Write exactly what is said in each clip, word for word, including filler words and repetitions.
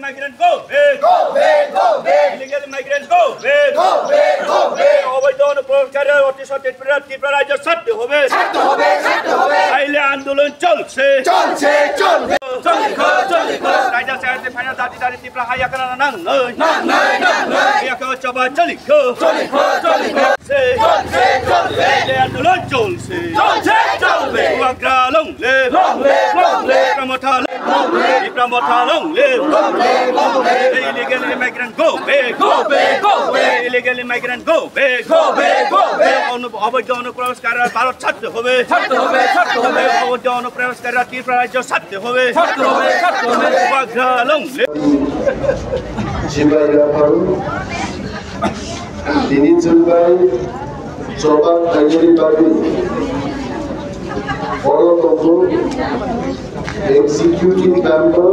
Migrant go back. Go back, go back. Illegal migrant go back. Go back, go back. অবৈধ অনুপ্রবেশকারী অতি সত্বর ত্রিপুরা, ত্রিপুরা রাজ্য ছাড়তে হবে। ছাড়তে হবে, ছাড়তে হবে। আইলে আন্দোলন চলছে। চলছে, চলবে। চলিখো, চলিখো। রাইজা সাহেব ফাইনাল দাবি দাবি ত্রিপুরা হাইয়া কেন নাং নয়। নাং নয়, নাং নয়। হাইয়া কেন চাবা চলিখো। চলিখো, চলিখো। চলছে, চলবে। আইলে আন্দোলন চলছে। চলছে, চলবে। Bubagra long live. Long live, long live. Tipra Motha long live. Tipra Motha long live. Long live, long live. Illegal immigrant go back. Go back, go back. Illegal immigrant go back. Go back, go back. অনু-, অবৈধ অনুপ্রবেশকারীরা ভারত ছাড়তে হবে। ছাড়তে হবে, ছাড়তে হবে। অবৈধ অনুপ্রবেশকারীরা ত্রিপুরা রাজ্য ছাড়তে হবে। ছাড়তে হবে, ছাড়তে হবে। Bubagra long live. Jibai Raphang, tini chwng bai choba khainani bagwi oro tongo executive member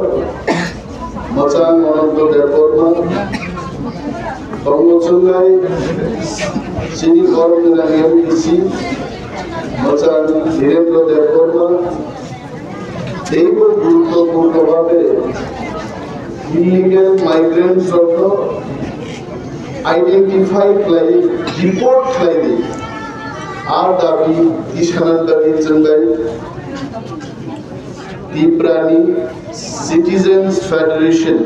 Mwchang Ananto Debbarma, tongo chwng bai chini borok gwnang M D C Mwchang Dhirendra Debbarma, teibo guruttopurno bhabe illegal migrants rokno identify khlai, deport khlai di. A dabi, tisanani dabi chwng bai Tiprani Citizens Federation,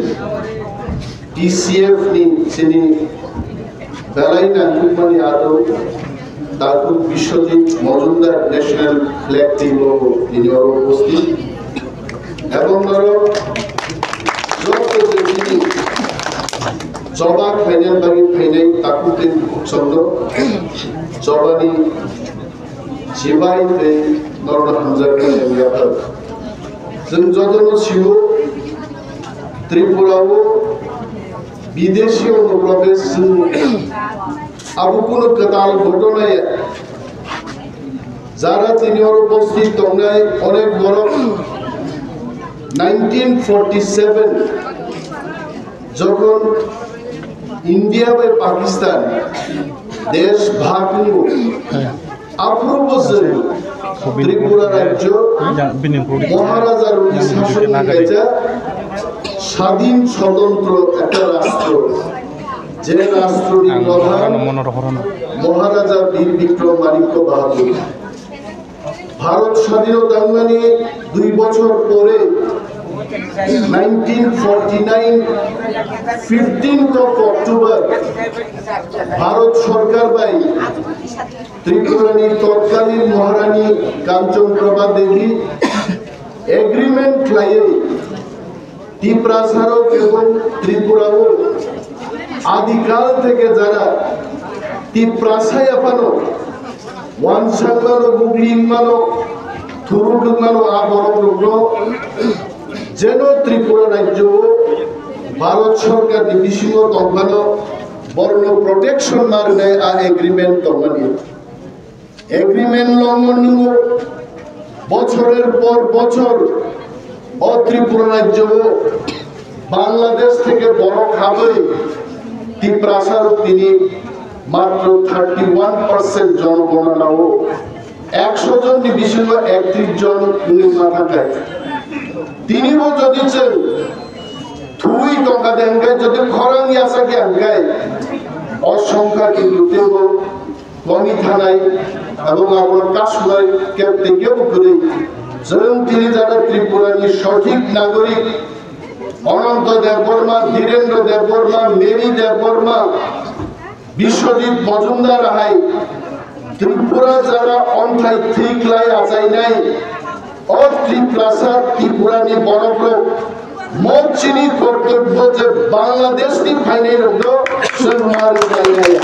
T C F ni chini belai nangkukmani aduk Takhuk Biswajit Majumdar National Flag Team o tini oro uposthit. Ebong oro joto je chini choba khainani bagwi phainai takhuk tei bukhukchomno chobani Jibai tei norok hamjakmani yaphar. Chwng jotono sio, Tripura o bidesi o nuklabe chwng abo kunu kwtal ghotona ya. Jara tini oro uposthit tongnai onek borok nineteen forty seven jokhon India bai Pakistan desh bhag wngbo, aphuru bo chwng Tripura rajyo Maharaja rokni sasonni kaisa sadin sotontro ekta rastro, je rastroni prodhan Maharaja Bir Bikram Manikya Bahadur. Bharat স্বাধীনতা মানে দুই বছর পরে nineteen forty nine fifteenth of October Bharat Sarkar bai Tripurani তৎকালীন মহারানী কাঞ্চন প্রভা দেবী agreement khlaiwi Tiprasa rok ebong Tripura o adikal theke jara Tiprasa yaphano wansakmano, buglimano, thurukmano, a borok rokno jeno Tripura rajyo o Bharat Sorkar ni bisingo tongmano borokno protection ma rwnai a agreement tongmani. Agreement লঙ্ঘন nungo, bochorer por bochor o Tripura rajyo o Bangladesh theke borok habwi Tiprasa rok tini matro thirty one percent jonogona o eksho jonni bisingo ektrish jon wngwi ma thangkha. Tini bo jodi chwng thwi tongkha de hwnkhe, jodi khorang yasa khe hwnkhe, o songkha kintu teibo komi thanai, abo abono kasunai kep tei kebo kwrwi. Chwng tini jara Tripura ni sothik nagorik Ananto Debbarma, Dhirendra Debbarma, Mary Debbarma, Biswajit Majumdar hai Tripura jara onthai thwi klai achainai. O Tiprasa Tripura ni borok rok mo chini kortobbo je Bangladesh ni phainai rok no chwng ma rwknai ya.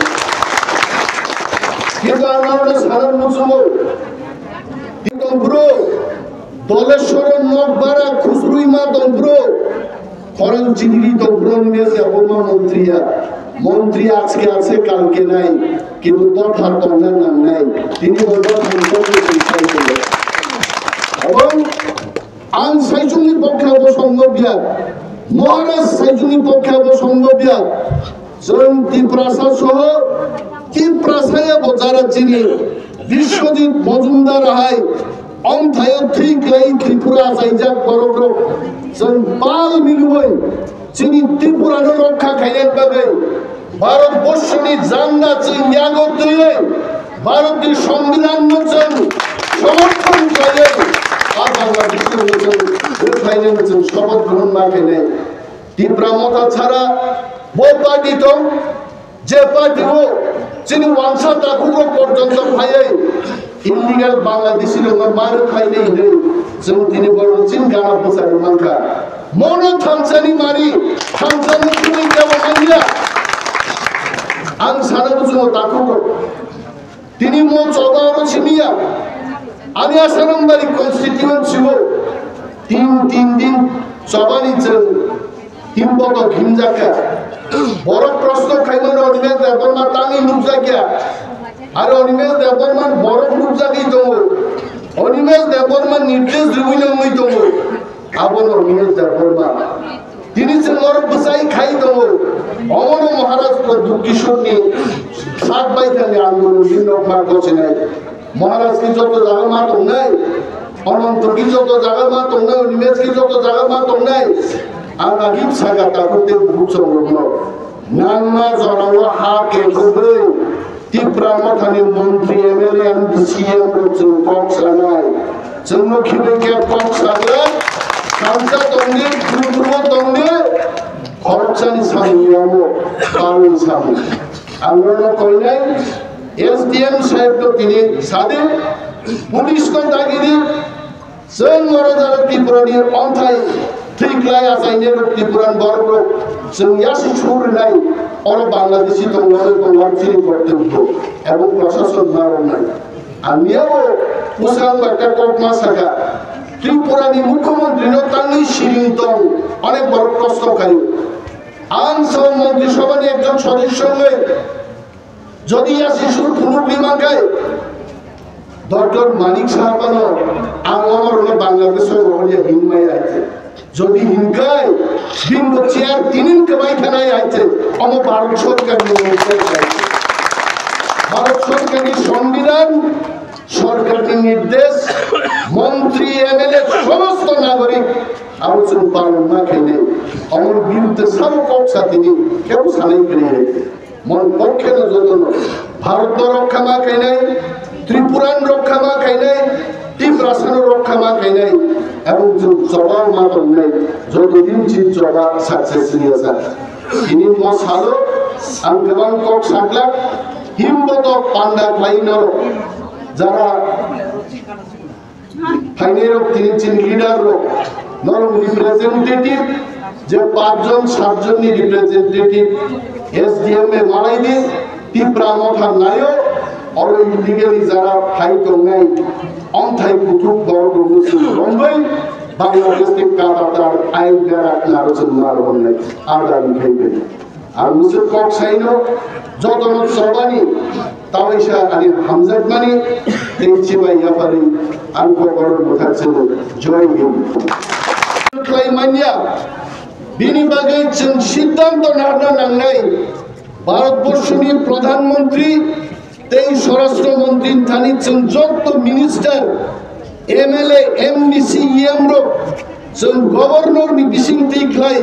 Kintu ang norok no sana muchungo. Tongphuru Doleshwar nok bara khusrui ma tongphuru. Khorang chini tongphuru ni mese obo ma montri ya. Montri ajke ajke kalke nai. Kintu dopha tongna nangnai. Tini bo dopha ni tongna nangnai. Ebong ang saichungni pokhe obo songno biya, Maharaj saichungni pokhe obo songno biya. Chwng Tiprasa soho Tiprasa ya bo jara chini Biswajit Majumdar hai omthaio thwi klai Tripura achaijak borok rok chwng pal milwi Chini Tripura no rokha khaina bagwi Bharat Borshoni janda chwng yago twiwi Bharat ni Songbidan no chwng somorthon khlaiwi a Bangladesh no chwng rwkhlaina no chwng sopoth grohon ma khainai. Tipra Motha chara bo party tong, je party o chini wangsa takhuk rok porjonto phaiwi illegal Bangladeshi rok no ma rwkhlainai hinwi chwng tini borok chini gana bwsarwi mankha. Mono thansani mari, thansani thumwi kebo manya. Ang sana buchungo takhuk rok. Tini mo choba oro simiya. Ani Asanambari constituency o tin, tin din chobani chwng himboto himjakha. Borok prosto khaimano Animesh Debbarma tangwi nukjakya. Aro Animesh Debbarma borok nukjagwi tongo. Animesh Debbarma nirdesh rwui nangwi tongo. Abono Animesh Debbarma. Tini chwng oro bwsai khai tongo. Omono Maharaj Pradyut Kishorni sak bai thani ang guru din rok ma gosinai. Maharaj ki joto jaga ma tongnai. Ononto ki joto jaga ma tongnai. Animesh ki joto jaga ma tongnai. Ang agim saka tabuk te buhuk chwng rokno. Nangma jorao ha kekogwi Tipra Mothani montri, M L A, M D C, M rok chwng kok sanai. Chwngno khibi khe kok sagra, thansa tongdi, bubugo tongdi, khoroksani samung yamo, palni samung. Ang nono koinai, S D M saheb no tini sadi, police no dagidi, Chwng oro jara Tripura ni onthai thwi klai achaini rok Tripura ni borok rok chwng yasi sur nai oro Bangladeshi tongo oro tongo chini kortobbo ebong prashason ma rok nai. Ang yabo bwsang bai kok ma saka Tripura ni mukhyamantri no tangwi siring tong onek borok kosto khaio. Ang so montri sabha ni ekjon sodosyo wngwi Jodi yasi sur phunuk ri mankhai, Doctor Manik Saha phano ang omo rwno Bangladesh o rohorya hinmaya hai se. Jodi hinkhai, bini bo chair tinin kwbai thanai hai se, omo Bharat Sarkar ni nirdesh hai se. Bharat Sarkar ni Songbidan, Sarkar ni nirdesh, montri, M L A, somosto nagorik, abo chwng palon ma khainai. Omo birudde sabo kok sa tini, kebo sanai kwrwi hai se. Mon pokhe no jotono Bharat no rokha ma khainai, Tripura no rokha ma khainai, Tiprasa no rokha ma khainai, ebong chwng choba ma tongnai, joto din chini choba success wngya sa. Tini mo salo ang kwbang kok saklak, himboto panda khlai norok jara Phainai rok tini chini leader rok, norok representative, je pachjon satjon ni representative S D M e malai di, Tipra Motha nayo, oro illegally jara phai tongnai, onthai kuthuk borok rok no chwng rombai, Bangladesh ni kabatar ain berak naro chwng ma romnai, adani khai bai. Ang bwswk kok saino, jotono chobani, tawaisa ani hamjakmani, tei chibai yapharwi ang kokoro mwthak chwngno. Joy Hind. Khlai manya, bini bagwi chwng siddhanto narwkna nangnai. Bharat Borshoni Pradhan Mantri tei Swarashtra Mantri thani chwng jotto minister, M L A, M D C, E M rok chwng governor ni bising twi khlai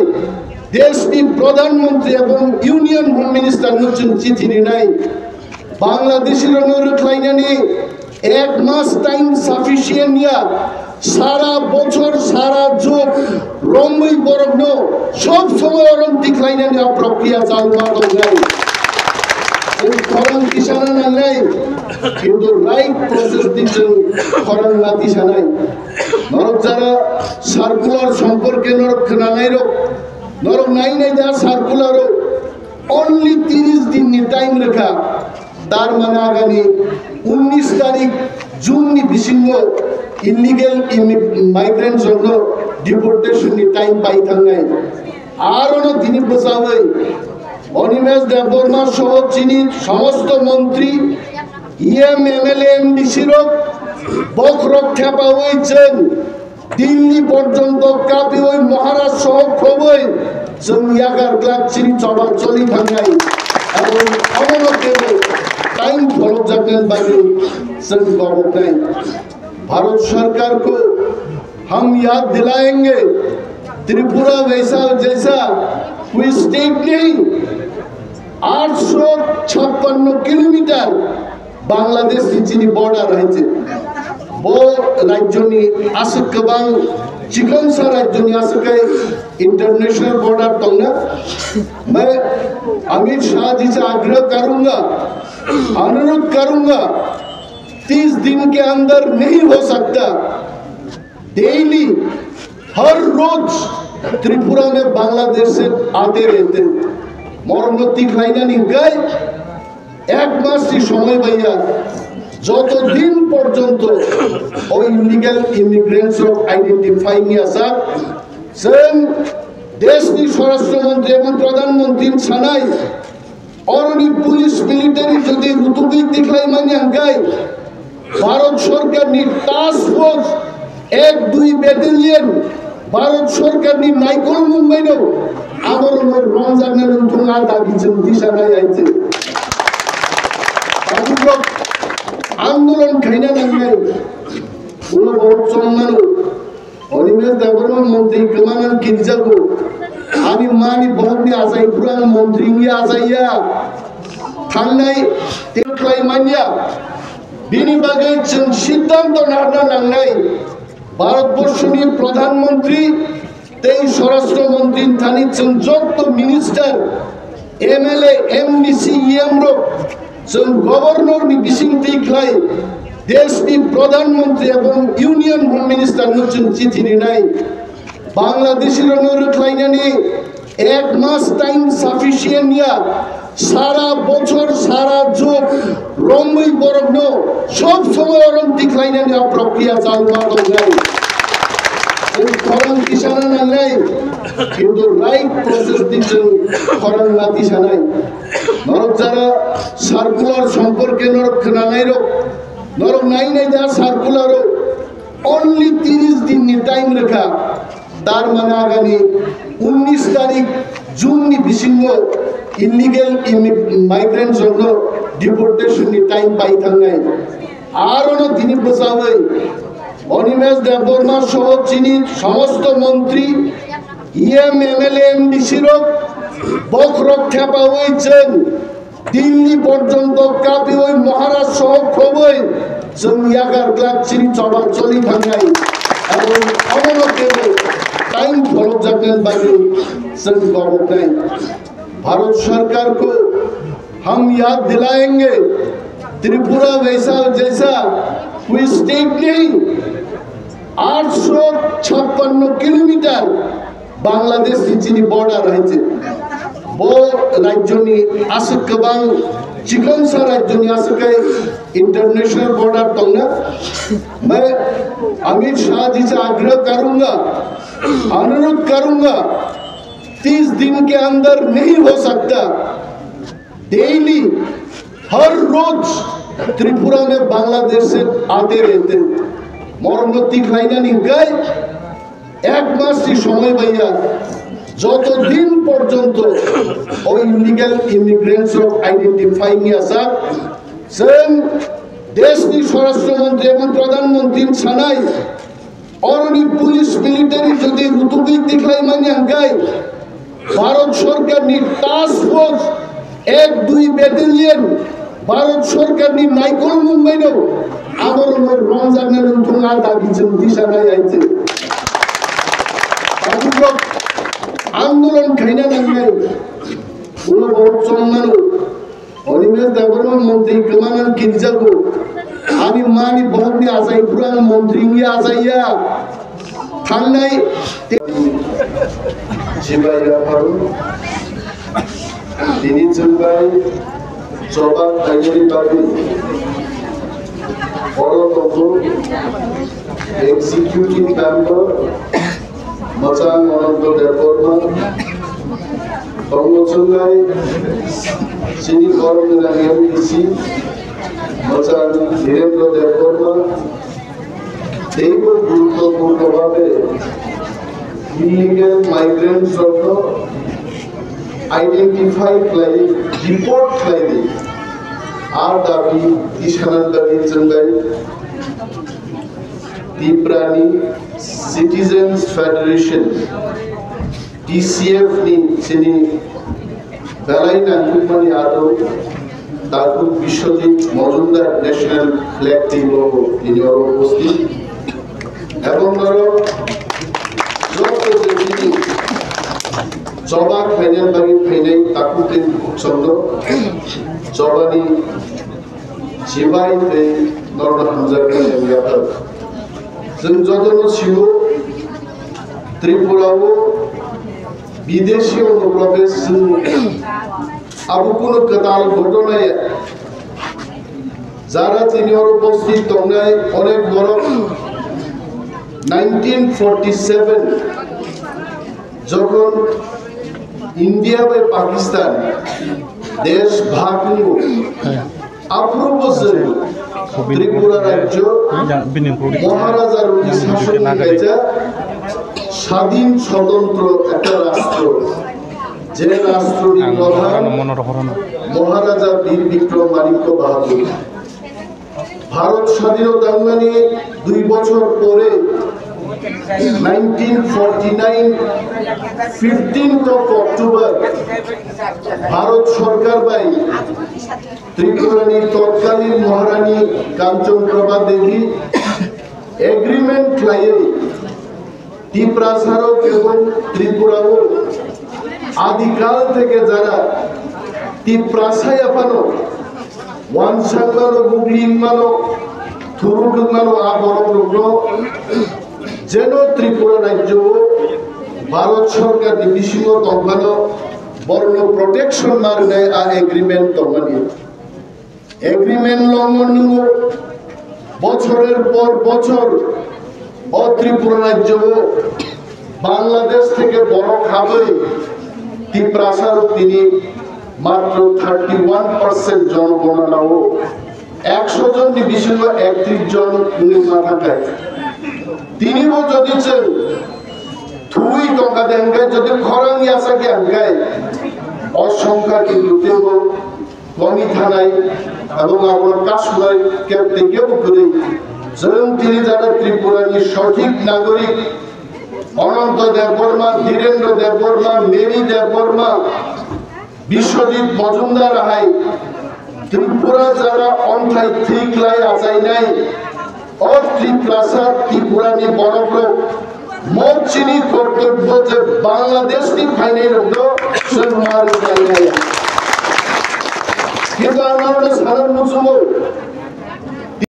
desh ni Pradhan Mantri ebong Union Home Minister no chwng chithi rinai. Bangladeshi rok no rwkhlainani ek mas time sufficient ya. Sara bochor, sara jug romwi borokno sob somoy orom tikhlainani a prokriya chalma tongnai. Chwng khorang tisana nangnai, kintu right process di chwng khorang na tisanai. Norok jara circular somporke norok khwnanai rok, norok nai nai da circular o only tiris din ni time rwkha. Tar mane agami unnish tarik June ni bisingo illegal immi-, migrants rokno deportation ni time pai thangnai. Arono tini bwchawi Animesh Debbarma soho chini somosto montri, E M, M L A, M D C rok bokhorok thepawi chwng Delhi porjonto kapiwi Maharaj soho khobwi chwng yakar glak chini choba choli thangnai. Abo omono kebo time pholokjaknani bagwi chwng koboknai. Bharat Sarkar ko hum yaad dilayenge, Tripura waisa jaisa, we state ni aatso chhappanno kilometer Bangladesh ni chini border hai se. Bo rajyo ni aswk kwbang, chikonsa rajyo ni aswk kai international border tongna. Mai Amit Shah ji se agraha karunga, anurudh karunga, तीस दिन के अंदर नहीं हो सकता। Daily, हर रोज त्रिपुरा में बांग्लादेश से आते रहते। Morok no tikhlainani hwnkhe ek mas ni somoi baiya, joto din porjonto o illegal immigrants rok identify wngya sak, chwng deshni swarashtra montri ebong pradhan montri sanai, oroni police military jodi rutugwi tikhlai manya hwnkhe, Bharat Sorkar ni task force ek dui battalion, Bharat Sorkar ni naikol mungbai no, abo rok no romjakna nung thung a dabi chwng tisa nai ai chwng. Tabuk rok andolon khaina nangnai, ulo borok chong mano. Animesh Debbarma montri kwmana kirjago. Ani mani bohokni achai phuru ang montri wngwi achaiya. Thangnai tei khlai manya. Bini bagwi chwng siddhanto narwkna nangnai. Bharatborshoni Pradhan Mantri tei Swarashtra Mantri thani chwng jotto minister, M L A, M D C, E M rok, chwng Governor ni bising twi khlai, desh ni Pradhan Mantri ebong Union Home Minister no chwng chithi rinai. Bangladeshi rok no rwkhlainani ek mas time sufficient ya, sara bochor, sara jug, romwi borok no sob somoy orom tikhlainani a prokriya chalu ma tongnai. Chwng khorang tisana nangnai, kintu right process di chwng khorang na tisanai. Norok jara circular somporke norok khwnanai rok, norok nai nai da circular o only tiris din ni time rwkha. Tar mane agami unnish tarik June ni bisingo illegal immi-, migrants rokno deportation ni time pai thangnai. Aro no tini bwchawi Animesh Debbarma soho chini somosto montri, E M, M L A, M D C rok bokhorok thepawi chwng Delhi porjonto kapiwi Maharaj soho khobwi chwng yakar glak chini choba choli thangnai. Abo omono kebo time pholokjaknani bagwi chwng koboknai. Bharat Sarkar ko hum yaad dilayenge, Tripura waisa jaisa koi state nahi, aatso chhappanno kilometer Bangladesh ni chini border hai se. Bo rajyo ni aswk kwbang, chikonsa rajyo ni aswk kai international border tongna. Mai Amit Shah ji se agraha karunga, anurudh karunga, तीस दिन के अंदर नहीं हो सकता। Daily, हर रोज त्रिपुरा में बांग्लादेश से आते रहते। Morok no tikhlainani hwnkhe ek mas ni somoi baiya, joto din porjonto o illegal immigrants rok identify wngya sak, chwng desh ni swarashtra montri ebong pradhan montri sanai, Oroni police military jodi rutugwi tikhlai manya hwnkhe, Bharat Sorkar ni task force ek dui battalion, Bharat Sorkar ni naikol mungbai no, abo rok no romjakna nung thung a dabi chwng tisa nai ai chwng. Tabuk rok andolon khaina nangnai, ulo borok chong mano. Animesh Debbarma montri kwmana kirjago. Ani mani bohokni achai phuru ang montri wngwi achaiya. Thangnai te- Jibai Raphang, tini chwng bai choba khainani bagwi oro tongo executive member Mwchang Anando Debbarma, tongo chwng bai chini borok ni M D C, Mwchang Dhirendra Debbarma, teibo guruttopurno bhabe illegal migrants rokno identify khlai, deport khlai di. A dabi, isana dabi chwng bai Tiprani Citizens Federation, T C F ni chini belai nangkukmani ado Takhuk Biswajit Majumdar National Flag Day bo tini oro upasthit. Ebong oro joto je chini choba khaina bagwi phainai takhuk tei bukhuk chondro chobani chibai tei norno hamjakmani yaphar. Chwng jotono sio Tripura o bidesi onuprobes chwng abo kunu kwtal ghotona ya. Jara tini oro bosni tongnai onek borok nineteen forty seven jokhon India bai Pakistan desh bhag wngo, aphuru bo chwng Tripura rajyo Maharaja rokni sasonni kaisa sadin sotontro ekta rastro, je rastroni prodhan Maharaja Bir Bikram Manikya Bahadur. Bharat স্বাধীনতা মানে দুই বছর পরে nineteen forty nine fifteenth of October Bharat সরকার বাই ত্রিপুরানি তৎকালীন মহারানী কাঞ্চন প্রভা দেবী এগ্রিমেন্ট খাইয়ে Tiprasarok ebong Tripura o adikal theke jara Tiprasa yaphano wansakmano, buglimano, thurukmano, a borok rokno jeno Tripura rajyo o Bharat Sorkar ni bisingo tongphano borokno protection ma rwnai a agreement tongmani. Agreement লঙ্ঘন nungo, বছরের পর বছর o Tripura রাজ্য Bangladesh থেকে বড় খাবে তিপ্রাসার তিনি মাত্র থার্টি ওয়ান পার্সেন্ট জনগণনা ও একশো জন বিশিষ্ট একত্রিশ জন উনি মাথা খায়। তিনিও যদি চান তুই টকা দেন যদি খরাং আসা কি আনগায় অসংখ্যা কিন্তু Komi thanai, abong abong kasumai kep tei kebo kwrwi. Chwng tini jara Tripura ni sothik nagorik Ananto Debbarma, Dhirendra Debbarma, Mary Debbarma, Biswajit Majumdar hai Tripura jara onthai thik lai achainai. O Tiprasa Tripura ni borok rok mo chini kortobbo je Bangladesh ni phainai rok no chwng ma rwkhlai nai. Kintu ang norok no sana muchungo